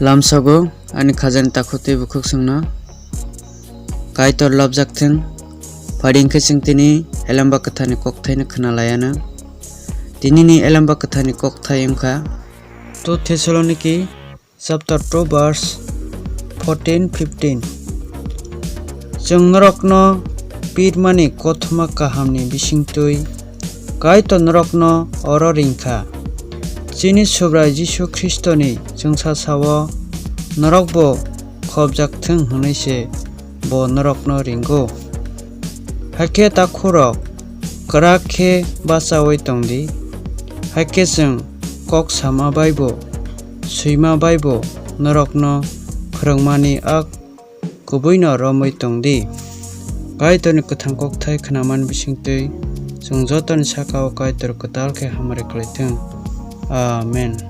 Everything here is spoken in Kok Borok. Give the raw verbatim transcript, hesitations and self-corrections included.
Lamsogo ani khajani takhuk tei bukhuk chwngno Kaitor labjak thung. Phai di hwnkhe chwng tini Elamba Kwtharni kokthaino khna lai anw. Tinini Elamba Kwtharni kokthai wngkha two Thessaloniki chapter two verse fourteen, fifteen. Chwng norokno pirmani kothoma kahamni bisingtwi Kaitor norokno oro ringkha. Chini Subrai Jisu Khristoni chwngsasao norokbo khopjak thung hwnwi se bo norokno ringo. Hakhe takhurok, kwrak khe bachaui tong di. Hakhe chwng kok sama bai bo, swima bai bo norokno phrwngmani ak kubuino romwi tong di. Kaitorni kwthang kokthai khnamani bisingtwi chwng jotoni saka-o Kaitor kwtal khe hamari khlai thung. Amen.